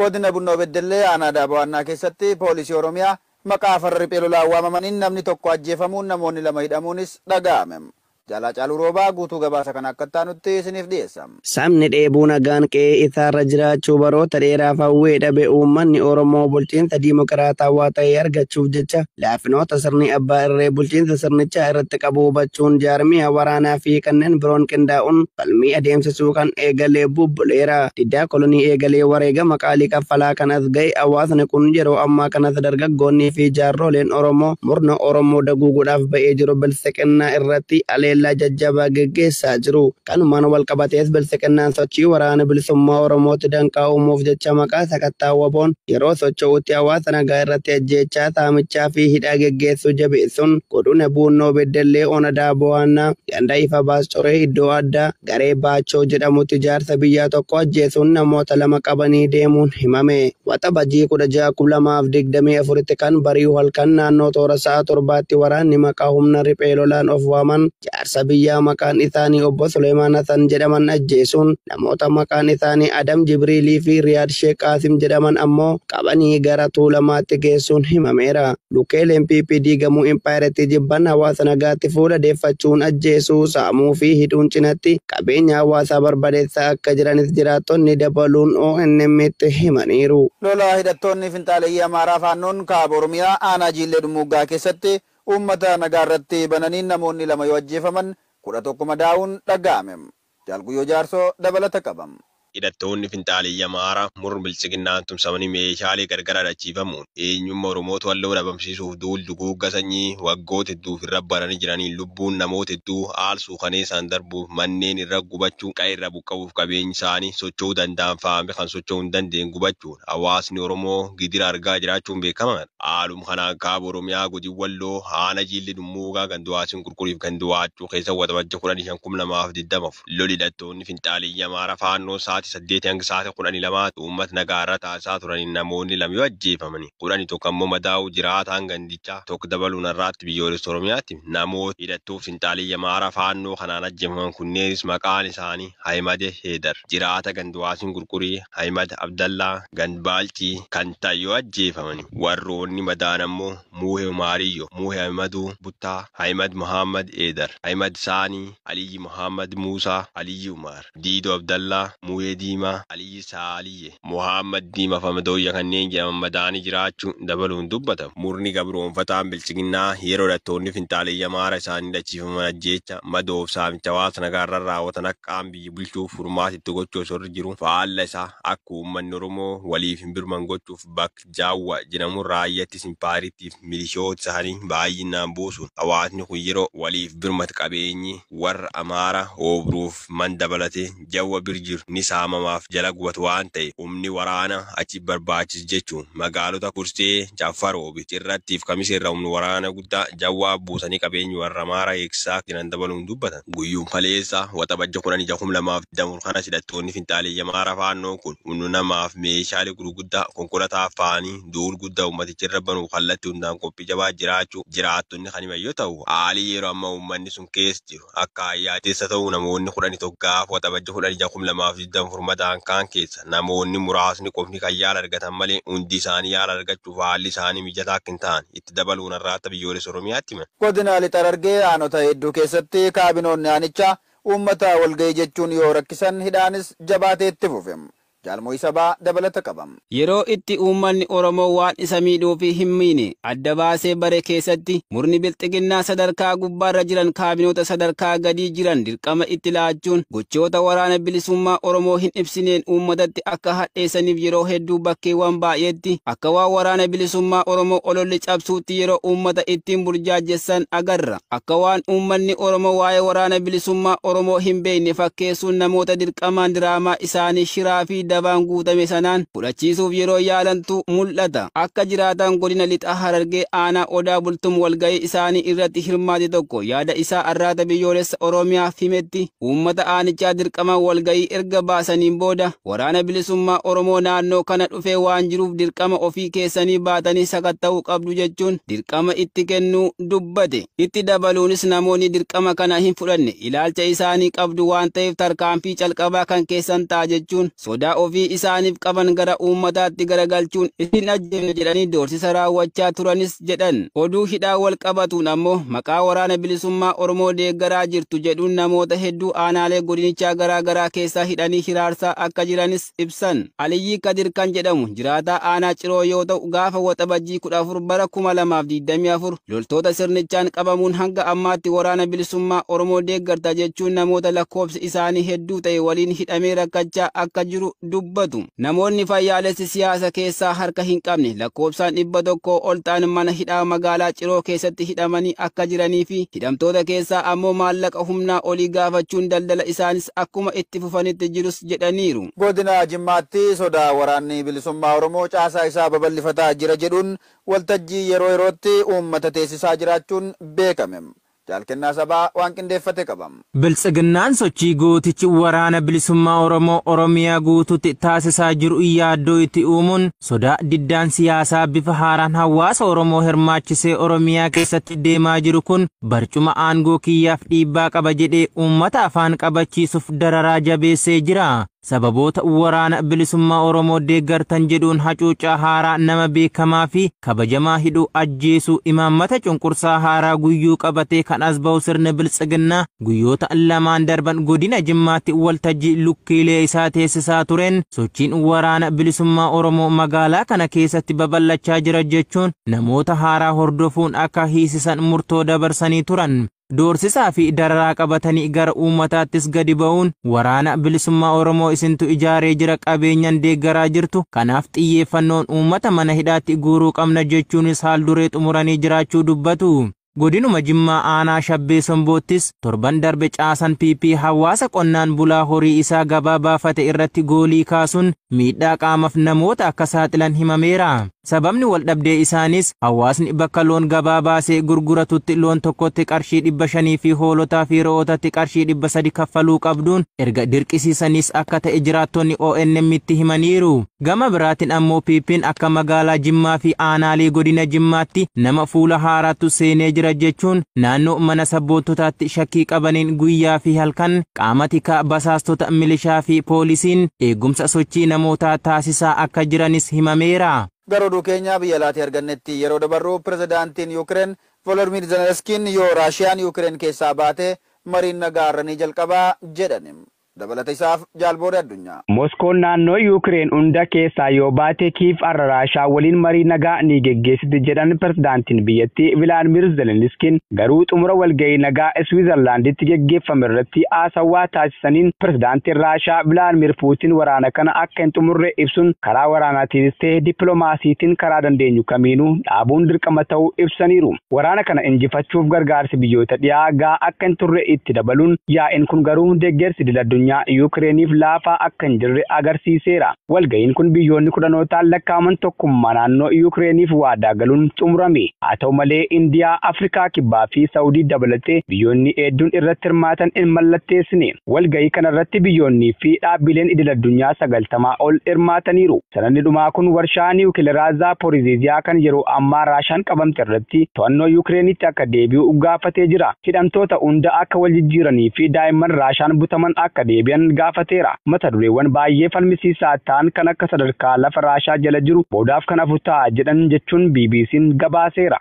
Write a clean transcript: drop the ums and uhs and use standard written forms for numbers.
Godina Bunnoo Beddellee aanaa Daabawaannaa keessatti poolisii Oromiyaa maqaa farra riphee lolaa waamamaniin namni tokko ajjeefamuun namoonni lama hidhamuunis dhaga'ame. Jaalaa Caaluu Roobaa guutuu gabaasa kana akka taanutti isiniif dhiyeessa. Sabni dheebuu nagaan qe'ee isaarra jiraachuu baroota dheeraaf hawwee dhabe uummanni Oromoo bulchiinsa diimokiraatawaa ta'e argachuuf jecha laafinoota sirni abbaa irree bulchiinsa sirnichaa irratti qabu hubachuun jaarmiyaa waraanaa fi kanneen biroon qindaa'uun falmii adeemsisuu kan eegalee bubbuleera. Diddaa kolonii eegalee wareegama qaalii kaffalaa kan as ga'e hawaasni kun yeroo ammaa kanas dargaggoonnii fi jaarroleen Oromoo murna Oromoo daguuguudhaaf ba'ee jiru bilisiqinnaa irratti aleellaa jajjabaa geggeessaa jiru. Kanumaan wal qabatees bilisiqinnaan sochii waraana bilisummaa Oromootti danqaa uumuuf jecha maqaa sakattaa waboon yeroo socho'utti hawaasa nagaa irratti ajjeechaa saamichaa fi hidhaa geggeessuu jabeessuun godina Buunnoo Beddellee Ona Daabo'aannaa ganda ifa baascoree iddoo addaa garee Baachoo jedhamutti jaarsa biyyaa tokko ajjeesuun namoota lama qabanii deemuun himame. Waxabajjii 16,2024 kan bari'u halkan naannoo toora sa'a 7tti waraanni maqaa humna riphee lolaan of waaman jaarsa biyyaa maqaan isaanii obbo Suleemaan Hasan jedhaman ajjeesuun namoota maqaan isaanii Adam Jibriilii fi Riyaad Sheek Qaasim jedhaman ammoo qabanii gara Tuulamaatti geessuun himameera. Lukkeeleen PP diigamuu impaayireetti jibban hawaasa nagaatti fuula deeffachuun ajjeesuu saamuu fi hidhuun cinatti qabeenya hawaasaa barbadeessaa akka jiranis jiraattonni dabaluun ONM'tti himaniiru. Lola hidhattoonni finxaaleeyyii Amaaraa Faannoon kaaba Oromiyaa aanaa Jiillee Dhummuuggaa keessatti uummata nagaa irratti bananiin namoonni lama yoo ajjeefaman 11 madaa'uun dhaga'ame. Jaalguyyoo Jaarsoo dabalata qabam. Hidhattoonni finxaaleeyyii Amaaraa murna bilisiqinnaan tumsamanii meeshaalee gargar hidhachiifamuun eenyummaa Oromoo to'annoo dhabamsiisuuf duul duguugga sanyii waggoota hedduuf irra baranii jiraniin lubbuun namoota hedduu aalsuu kaneessaan darbuuf manneen irra gubachuu qa'ee irra buqqa'uuf qabeenyi isaanii socho'uu danda'an faame kan socho'uu hin dandeenye gubachuun hawaasni Oromoo gidira argaa jiraachuun beekamaadha. Haaluma kanaan kaaba Oromiyaa godina Walloo aanaa Jiillee Dhummuugaa Ganduwaasiin Qurquriif Ganduwaachuu keessa waxabajja 15,2024 lolli hidhattoonni finxaaleeyyii Amaaraa Faannoo sa'aatii 8 hanga sa'aatii 12 uummata nagaa irra taasisaa turaniin namoonni lama yoo ajjeefamanii 11 ammoo madaa'uu jiraataan gandichaa tokko dabaluun irraatti biyyoolessa Oromiyaatti namoota hidhattoota finxaaleeyyii Amaaraa Faannoo kanaan ajjeefaman kunneenis maqaan isaanii Ahimad Heedar jiraata Ganduwaasiin Qurqurii, Ahimad Abdallaa Gandbaalchii kan ta'e yoo ajjeefamanii warroonni madaan ammoo Muuhee Maariyyo, Muuhee Ahimaduu Buttaa, Ahimad Muhammad Heedar, Ahimad Saanii, Aliyyi Muhammad Muusaa, Aliyyi Umar, Diidoo Abdallaa, Muuhee Diimaa, Aliyyi Saaliyye, Muhammad Diimaa fi Amadooyya kanneen jedhaman madaanii jiraachuu dabaluun dubbatamu. Murni gabroonfataan bilchiginnaa yeroo hidhattoonni finxaaleeyyii Amaaraa isaanii hidhachiifaman ajjeecha madoof saamicha hawaasa nagaarra raawwatan akka qaama biyya bulchuuf furmaata itti gochuu osoo irra jiru faalla isaa akka uummanni Oromoo waliif hin birman gochuuf bakka Jaawwa jedhamuun raayyaa ittisa impaayiriitiif milishoota isaanii baay'inaan buusuun hawaasni kun yeroo waliif birmatu qabeenyi warra Amaaraa oobruuf man dabalatee Jaawwa bir jiru ni saamamaaf jala gubatu waan ta'e humni waraana achi barbaachisu jechuun magaalota Kursee, Caffaroobi, Cirrattiif Kamiseerra humni waraana guddaa Jaawwaa buusanii qabeenyi warra Amaaraa eegsisaa jiran dabaluun dubbatan. Guyyuun Faleessaa waxabajja 16,2024 kanas hidhattoonni finxaaleeyyii Amaaraa Faannoo kun humna namaaf meeshaalee gurguddaa konkolaataa fa'anii duul guddaa uummaticha irra banuuf kallattii hundaan qophii jabaa jiraachuu jiraattonni kan himan yoo ta'u haalli yeroo ammaa uummanni sun keessa jiru akka ayyaatessa ta'u namoonni 11 gaafa waxabajja 16,2024 madaan kaan keessa namoonni muraasni qofni kan yaala argatan malee hundi isaanii yaala argachuuf haalli isaanii mijataa akka hin taane itti dabaluun har'aata biyyoolessa Oromiyaatti himan. Godina Lixa Harargee aanota hedduu keessatti kaabinoonni aanichaa uummata walga'ii jechuun yoo rakkisan hidhaanis jabaatee itti fufe. Jaalmoo Sabaa dabalata qabam. Yeroo itti uummanni Oromoo waan isa miidhuu fi hin miine adda baasee bare keessatti murni bilxiginnaa sadarkaa gubbaarra jiran kaabinoota sadarkaa gadii jiran dirqama itti laachuun gochoota waraana bilisummaa Oromoo hin ibsineen uummatatti akka hadheessaniif yeroo hedduu bakkeewwan baay'eetti akka waan waraana bilisummaa Oromoo ololli cabsuutti yeroo uummata ittiin burjaajessan agarra. Akka waan uummanni Oromoo waa'ee waraana bilisummaa Oromoo hin beekne fakkeessuun namoota dirqamaan diraamaa isaanii shiraa fi dabaan guutame sanaan fudhachiisuuf yeroo yaalantu mul'ata. Akka jiraatan godina Lixa Harargee aanaa Odaa Bultum walga'ii isaanii irratti hirmaate tokko yaada isaa arraata biyyoolessa Oromiyaaf himetti uummata aanichaa dirqamaan walga'ii erga baasaniin booda waraana bilisummaa Oromoo naannoo kana dhufee waan jiruuf dirqama ofii keessanii baatanii sakatta'uu qabdu jechuun dirqama itti kennuu dubbate. Itti dabaluunis namoonni dirqama kana hin fudhanne ilaalcha isaanii qabdu waan ta'eef tarkaanfii calqabaa kan keessan ta'a jechuun sodaa Ofii isaaniif qaban gara uummataatti garagalchuun isin ajjeefna jedhanii doorsisa raawwachaa turanis jedhan. Oduu hidhaa wal qabatuun ammoo maqaa Waraana Bilisummaa Oromoo deeggaraa jirtu jedhuun namoota hedduu aanaalee godinichaa garaa garaa keessaa hidhanii hiraarsaa akka jiranis ibsan. Aliyyii Kadir kan jedhamu jiraataa aanaa Ciroo yoo ta'u, gaafa Waxabajjii 14 bara 2024 loltoota sirnichaan qabamuun hanga ammaatti Waraana Bilisummaa Oromoo deeggarta jechuun namoota lakkoofsi isaanii hedduu ta'e waliin hidhamee rakkachaa akka jiru dubbatu. Namoonni fayyaalessi siyaasa keessaa harka hin qabne lakkoofsaan 100 ol ta'an mana hidhaa magaalaa Ciroo keessatti hidhamanii akka jiranii fi hidhamtoota keessaa ammoo maallaqa humnaa olii gaafachuun daldala isaanis akkuma itti fufanitti jirus jedhaniiru. Godina Jimmaatti sodaa waraanni bilisummaa Oromoo caasaa isaa babal'ifataa jira jedhuun waltajjii yeroo yerootti uummata teessisaa jiraachuun beekame. Jaalkennaa Sabaa waan qindeeffate qaba. Biltsiginnaan sochii gootichi Waraana Bilisummaa Oromoo Oromiyaa guutuutti taasisaa jiru yaaddoo itti uumuun sodaa diddaan siyaasaa bifa haaraan hawaasa Oromoo hirmaachisee Oromiyaa keessatti deemaa jiru kun barcuma aangoo kiyyaaf dhiibbaa qaba jedhee uummata afaan qabachiisuuf dararaa jabeessee jira. Sababoota Waraana Bilisummaa Oromoo deeggartan jedhuun hacuucaa haaraa nama beekamaa fi kabajamaa hidhuu, ajjeesuu, imaammata cunqursaa haaraa guyyuu qabatee kan as ba'u sirna biltsiginnaa guyyoota lamaan darban godina Jimmaatti waltajjii lukkiilee isaa teessisaa tureen sochiin Waraana Bilisummaa Oromoo magaalaa kana keessatti babal'achaa jira jechuun namoota haaraa hordofuun akka hiisisan murtoo dabarsanii turan. Doorsisaa fi dararaa qabatanii gara uummataattis gadi ba'uun Waraana Bilisummaa Oromoo isintu ijaaree jira, qabeenyan deeggaraa jirtu, kanaaf xiyyeeffannoon uummata mana hidhaatti guuruu qabna jechuunis haal duree xumuranii jiraachuu dubbatu. Godinuma Jimmaa aanaa Shabbee Somboottis torban darbe caasan PP hawaasa qonnaan bulaa horii isaa gabaa baafate irratti goolii kaasuun miidhaa qaamaaf namoota akka saaxilan himameera. Sababni waldhabdee isaanis hawaasni bakka loon gabaa baasee gurguratutti loon tokkotti qarshii 500 fi hoolotaa fi re'ootatti qarshii 300 kaffaluu qabduun erga dirqisiisanis akka ta'e jiraattonni ONM itti himaniiru. Gama biraatiin ammoo PP'n akka magaalaa Jimmaa fi aanaalee godina Jimmaatti nama fuula haaraatu seenee jira jechuun naannoo mana sabboontotaatti shakkii qabaniin guyyaa fi halkan qaama tikaa, basaastota, milishaa fi poolisiin eegumsa sochii namootaa taasisaa akka jiranis himameera. Gara oduu keenyaa biyya alaatii argannetti yeroo dabarru, pirezidaantiin Yuukireen Volodimir Zelenskiin yoo Raashiyaan Yuukireen keessaa baate mariin nagaa irra ni jalqabaa jedhan. Dabalata isaaf Jaalboode Addunyaa. Moskoon naannoo Yuukireen hunda keessaa yoo baate Kiif har'a Raashaa waliin marii nagaa ni geggeessiti jedhan pirezidaantiin biyyattii Vilaadimir Zelenskiin. Garuu xumura walgahii nagaa Swiizerlaanditti geggeeffame irratti haasawaa taasisaniin pirezidaantiin Raashaa Vilaadimir Puutiin waraana kana akka hin xumurre ibsuun karaa waraanaatiinis ta'e dippiloomaasiitiin karaa dandeenyu kamiinuu dhaabuun dirqama ta'uu ibsaniiru. Waraana kana injifachuuf gargaarsi biyyoota dhiyaa gahaa akka hin turre itti dabaluun yaa'in kun garuu deeggarsi idil addunyaa Yuukireeniif laafaa akka hin jirre agarsiiseera. Walga'iin kun biyyoonni kudhanootaan lakkaa'aman tokkummaa naannoo Yuukireeniif waadaa galuun xumurame. Haa ta'u malee Indiyaa, Afrikaa Kibbaa fi Saawudii dabalatee biyyoonni hedduun irratti hirmaatan hin mallatteessine. Walga'ii kanarratti biyyoonnii fi dhaabbileen idil addunyaa 90 ol hirmaataniiru. Sanadni dhumaa kun warshaa niwukileeraa Zaaporiziiziyaa kan yeroo ammaa Raashaan qabamte irratti to'annoo Yuukireenitti akka deebi'u gaafatee jira. Hidhamtoota hunda akka wal jijjiiranii fi daa'imman Raashaan butaman akka deebi'an gaafateera. Mata dureewwan baay'ee falmisiisaa ta'an kan akka sadarkaa lafa Raashaa jala jiru boodaaf kan hafu ta'a jedhan jechuun BBC'n gabaaseera.